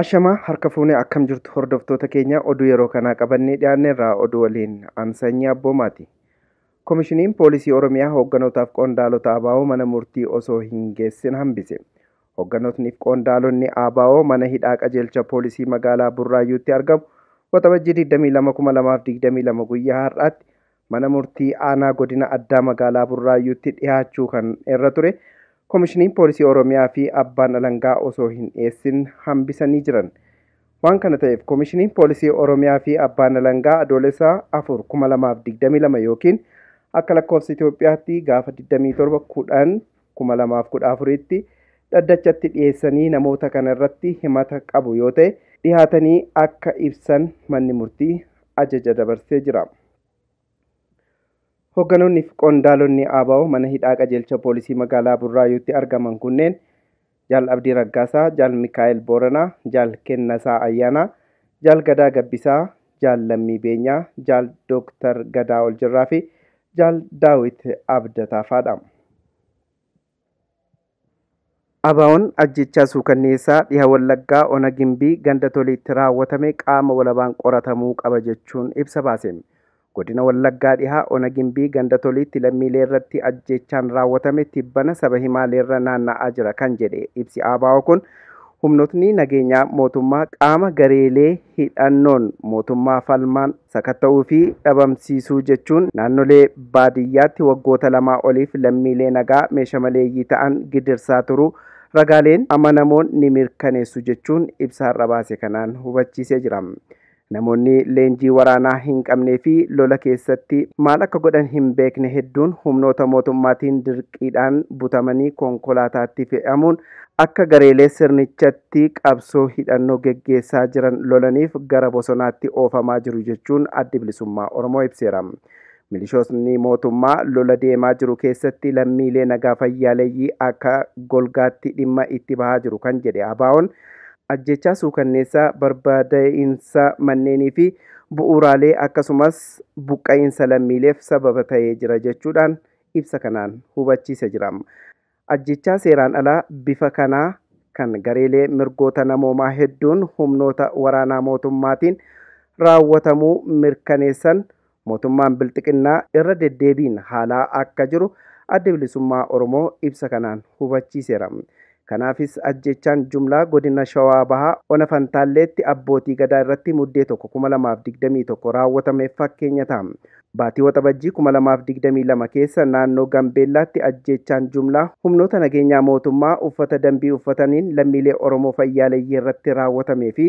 Ashamaa harka fuunee akkam jirtu hordoftoota keenya oduu yeroo kanaa qabannee dhiyaanneerraa oduu waliin Ansanyii Abboomaati. Komishiniin Poolisii Oromiyaa hoogganootaaf qondaalota ABO mana murtii osoo hin geessin hambise. Hoogganootni fi qondaalonni ABO mana hidhaa qajeelcha poolisii magaalaa Burraayyuutti argamu Waxabajjii 22,2022 guyyaa har'aatti mana murtii aanaa godina addaa magaalaa Burraayyuutti dhiyaachuu kan irra ture Komishiniin Poolisii Oromiyaa fi Abbaan Alangaa osoo hin dhiyeessin hambisanii jiran. Waan kana ta'eef Komishiniin Poolisii Oromiyaa fi Abbaan Alangaa Adoolessa 4,2022 yookiin akka lakkoofsa Itoophiyaatti gaafa 27 10 2014tti dhaddachatti dhiyeessanii namoota kana irratti himata qabu yoo ta'e dhihaatanii akka ibsan manni murtii ajaja dabarsee jira. Hoogganoonni fi qondaalonni ABO mana hidhaa qajeelcha poolisii magaalaa Burraayyuutti argaman kunneen Jaal Abdii Raggaasaa, Jaal Mikaa'el Booranaa, Jaal Kennasaa Ayyaanaa, Jaal Gadaa Gabbisaa, Jaal Lammii Beenyaa, Jaal Dooktar Gadaa Oljirraa fi Jaal Daawit Abdataa fa'aadha. ABO'n ajjechaa suukanneessaa dhiha Wallaggaa Ona Gimbii ganda toliitti raawwatame qaama walabaan qoratamuu qaba jechuun ibsa baase. Godina Wallaggaa dhihaa Ona Gimbii ganda toliitti lammiilee irratti ajjechaan raawwatame tibbana saba himaaleerra naanna'aa jira kan jedhe ibsi ABO kun humnootni nageenyaa mootummaa qaama gareelee hidhannoon mootummaa falmaan sakatta'uu fi dhabamsiisuu jechuun naannolee baadiyyaatti waggoota lamaa oliif lammiilee nagaa meeshaa maleeyyii ta'an gidirsaa turuu ragaaleen amanamoon ni mirkaneessu jechuun ibsa har'a baase kanaan hubachiisee jira. Namoonni leenjii waraanaa hin qabnee fi lola keessatti maal akka godhan hin beekne hedduun humnoota mootummaatiin dirqiidhaan butamanii konkolaataatti fe'amuun akka gareelee sirnichatti qabsoo hidhannoo geggeessaa jiran lolaniif gara bosonaatti oofamaa jiru jechuun addi bilisummaa Oromoo ibseera. Milishootni mootummaa lola deemaa jiru keessatti lammiilee nagaa fayyaaleeyyii akka golgaatti dhimma itti bahaa jiru kan jedhe ABO'n ajjechaa suukanneessaa barbaada'iinsa manneenii fi bu'uuraalee akkasumas buqqa'iinsa lammiileef sababa ta'ee jira jechuudhaan ibsa kanaan hubachiise jira. Ajjechaa seeraan alaa bifa kanaa kan gareelee mirgoota namoomaa hedduun humnoota waraanaa mootummaatiin raawwatamuu mirkaneessan mootummaan bilxiqinnaa irra deddeebiin haalaa akka jiru adda bilisummaa Oromoo ibsa kanaan hubachiiseera. Kanaafis ajjechaan jumlaa godina Shawaa Bahaa Ona Fantaalleetti abbootii gadaa irratti muddee 1,2021 raawwatame fakkeenya ta'a. Baatii Waxabajjii 2022 keessa naannoo Gambeellaatti ajjechaan jumlaa humnoota nageenyaa mootummaa uffata dambii uffataniin lammiilee Oromoo fayyaaleeyyii irratti raawwatamee fi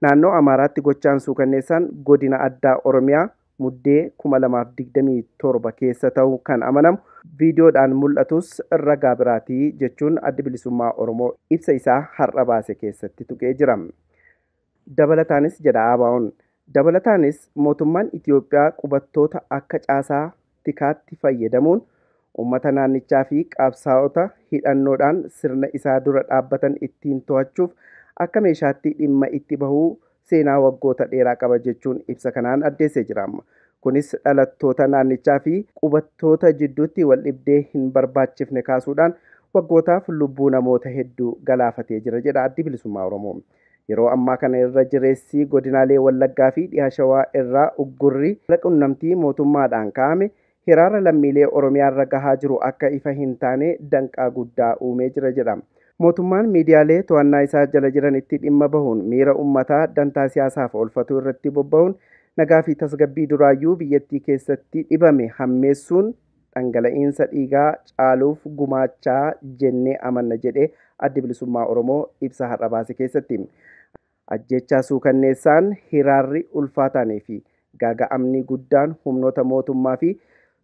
naannoo Amaaraatti gochaan suukanneessaan godina addaa Oromiyaa muddee 2027 keessa ta'uu kan amanamu viidiyoodhaan mul'atus ragaa biraatii jechuun addi bilisummaa Oromoo ibsa isaa har'a baase keessatti tuqee jira. Dabalataanis jedha ABO'n. Dabalataanis mootummaan Itoophiyaa qubattoota akka caasaa tikaatti fayyadamuun uummata naannichaa fi qabsaa'ota hidhannoodhaan sirna isaa dura dhaabbatan ittiin to'achuuf akka meeshaatti dhimma itti bahuu seenaa waggoota dheeraa qaba jechuun ibsa kanaan addeessee jira. Kunis dhalattoota naannichaa fi qubattoota jidduutti wal dhibdee hin barbaachifne kaasuudhaan waggootaaf lubbuu namoota hedduu galaafatee jira jedha addi bilisummaa Oromoo. Yeroo ammaa kana irra jireessi godinaalee Wallaggaa fi dhiha Shawaa irraa uggurri qunnamtii mootummaadhaan kaa'ame hiraara lammiilee Oromiyaa irra gahaa jiru akka ifa hin taane danqaa guddaa uumee jira jedha. Mootummaan miidiyaalee to'annaa isaa jala jiranitti dhimma bahuun miira uummataa dantaa siyaasaaf oolfatuu irratti bobba'uun nagaa fi tasgabbii duraayyuu biyyattii keessatti dhibame hammeessuun dhangala'iinsa dhiigaa caaluuf gumaachaa jennee amanna jedhee addi bilisummaa Oromoo ibsa har'a baase keessatti. Ajjechaa suukanneessaan hiraarri ulfaataanii fi gaaga'amni guddaan humnoota mootummaa fi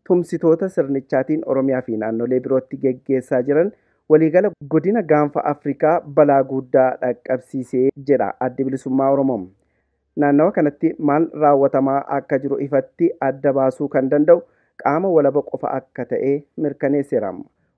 tumsitoota sirnichaatiin Oromiyaa fi naannolee birootti geggeessaa jiran waliigala godina gaanfa Afrikaa balaa guddaa dhaqqabsiisee jedha addi bilisummaa Oromoo. Naannawa kanatti maal raawwatamaa akka jiru ifatti adda baasuu kan danda'u qaama walaba qofa akka ta'e mirkaneesseera.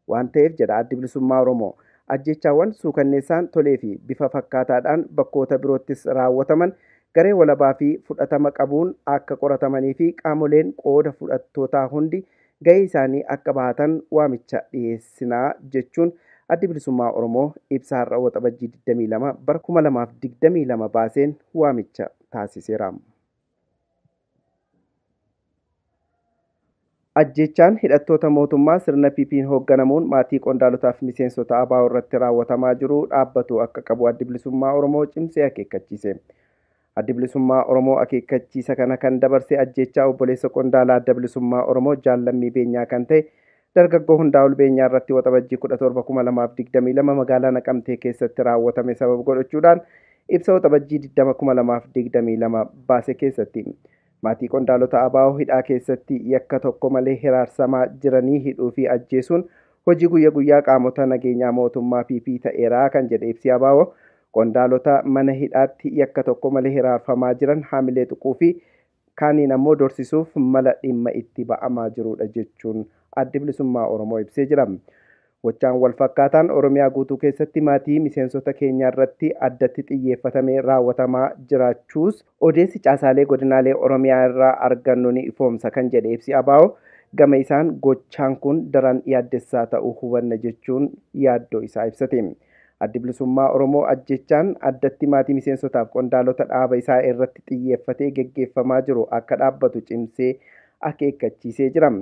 Waan ta'eef jedha addi bilisummaa Oromoo. Ajjechaawwan suukanneessaan tolee fi bifa fakkaataadhaan bakkoota biroottis raawwataman garee walabaa fi fudhatama qabuun akka qoratamanii fi qaamoleen qooda fudhattootaa hundi gahee isaanii akka bahatan waamicha dhiyeessinaa jechuun Addi Bilisummaa Oromoo ibsa har'a Waxabajjii 22 bara 2022 baaseen waamicha taasiseera. Ajjechaan hidhattoota mootummaa sirna PP'n hoogganamuun maatii qondaalotaa fi miseensota ABO irratti raawwatamaa jiru dhaabbatu akka qabu Addi Bilisummaa Oromoo cimsee akeekkachiise. Addi Bilisummaa Oromoo akeekkachiisa kana kan dabarse ajjechaa obboleessa qondaalaa Adda Bilisummaa Oromoo Jaallammii Beenyaa kan ta'e dargaggoo Hundaa'ol Beenyaa irratti Waxabajjii 17,2022 magaalaa Naqamtee keessatti raawwatame sababa godhachuudhaan ibsa Waxabajjii 20,2022 baase keessatti. Maatii qondaalota ABO hidhaa keessatti yakka tokko malee hiraarsamaa jiranii hidhuu fi ajjeesuun hojii guyya guyyaa qaamota nageenyaa mootummaa PP ta'eeraa kan jedhe ibsi ABO qondaalota mana hidhaatti yakka tokko malee hiraarfamaa jiran haamilee tuquu fi kaaniin ammoo dorsisuuf mala dhimma itti ba'amaa jirudha jechuun Addi Bilisummaa Oromoo ibsee jira. Gochaan wal fakkaataan Oromiyaa guutuu keessatti maatii miseensota keenyaa irratti addatti xiyyeeffatamee raawwatamaa jiraachuus odeessi caasaalee godinaalee Oromiyaa irraa argannu ni ifoomsa kan jedhe ibsi ABO gama isaan gochaan kun daran yaaddessaa ta'uu hubanna jechuun yaaddoo isaa ibsate. Addi Bilisummaa Oromoo ajjechaan addatti maatii miseensotaaf qondaalota dhaaba isaa irratti xiyyeeffatee geggeeffamaa jiru akka dhaabbatu cimsee akeekkachiisee jira.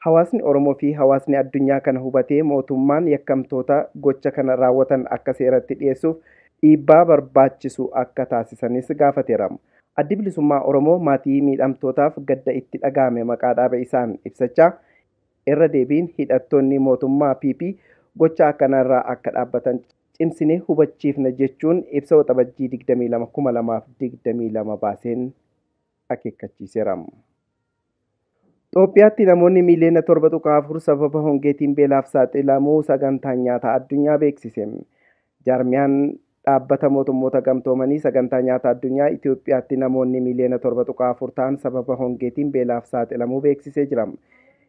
Hawaasni Oromoo fi hawaasni addunyaa kana hubatee mootummaan yakkamtoota gocha kana raawwatan akka seeratti dhiyeessuuf dhiibbaa barbaachisu akka taasisanis gaafateera. Addi Bilisummaa Oromoo maatii miidhamtootaaf gadda itti dhaga'ame maqaa dhaaba isaan ibsachaa irra deebiin hidhattoonni mootummaa PP gocha akkanarraa akka dhaabbatan cimsinee hubachiifna jechuun ibsa Waxabajjii 22,2022 baaseen akeekkachiiseera. Itoophiyaatti namoonni miiliyoona 7.4 sababa hongeetiin beelaaf saaxilamuu sagantaan nyaataa addunyaa beeksise. Jaarmiyaan dhaabbata mootummoota gamtoomanii sagantaa nyaataa addunyaa Itoophiyaatti namoonni miiliyoona 7.4 ta'an sababa hongeetiin beelaaf saaxilamuu beeksisee jira.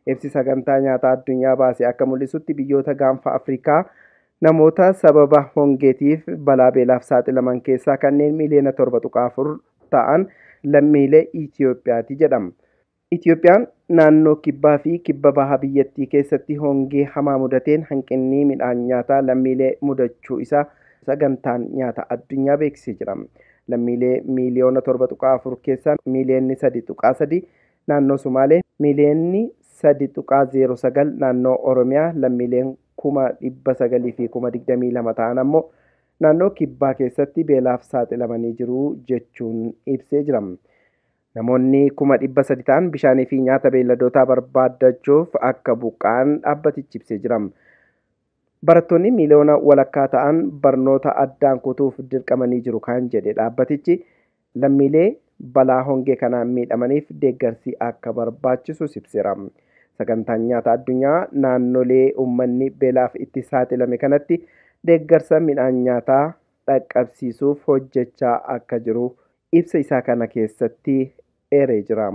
Ibsi sagantaa nyaataa addunyaa baase akka mul'isutti biyyoota gaanfa Afrikaa namoota sababa hongeetiif balaa beelaaf saaxilaman keessaa kanneen miiliyoona 7.4 ta'an lammiilee Itoophiyaati jedhama. Itoophiyaan naannoo kibbaa fi kibba baha biyyattii keessatti hongee hamaa mudateen hanqinni midhaan nyaataa lammiilee mudachuu isaa sagantaan nyaata addunyaa beeksisee jira. Lammiilee miiliyoona 7.4 keessaa miiliyoonni 3.3 naannoo Sumaalee, miiliyoonni 3.09 naannoo Oromiyaa, lammiileen 922,000 ta'an ammoo naannoo kibbaa keessatti beelaaf saaxilamanii jiru jechuun ibsee jira. Namoonni 300,000 ta'an bishaanii fi nyaata beeyladootaa barbaaddachuuf akka buqqa'an dhaabbatichi ibsee jira. Barattoonni miiliyoona walakkaa ta'an barnoota addaan kutuuf dirqamanii jiru kan jedhe dhaabbatichi lammiilee balaa hongee kanaan miidhamaniif deeggarsi akka barbaachisu ibseera. Sagantaan nyaata addunyaa naannolee uummanni beelaaf itti saaxilame kanatti deeggarsa midhaan nyaataa dhaqqabsiisuuf hojjechaa akka jiru ibsa isaa kana keessatti eeree jira.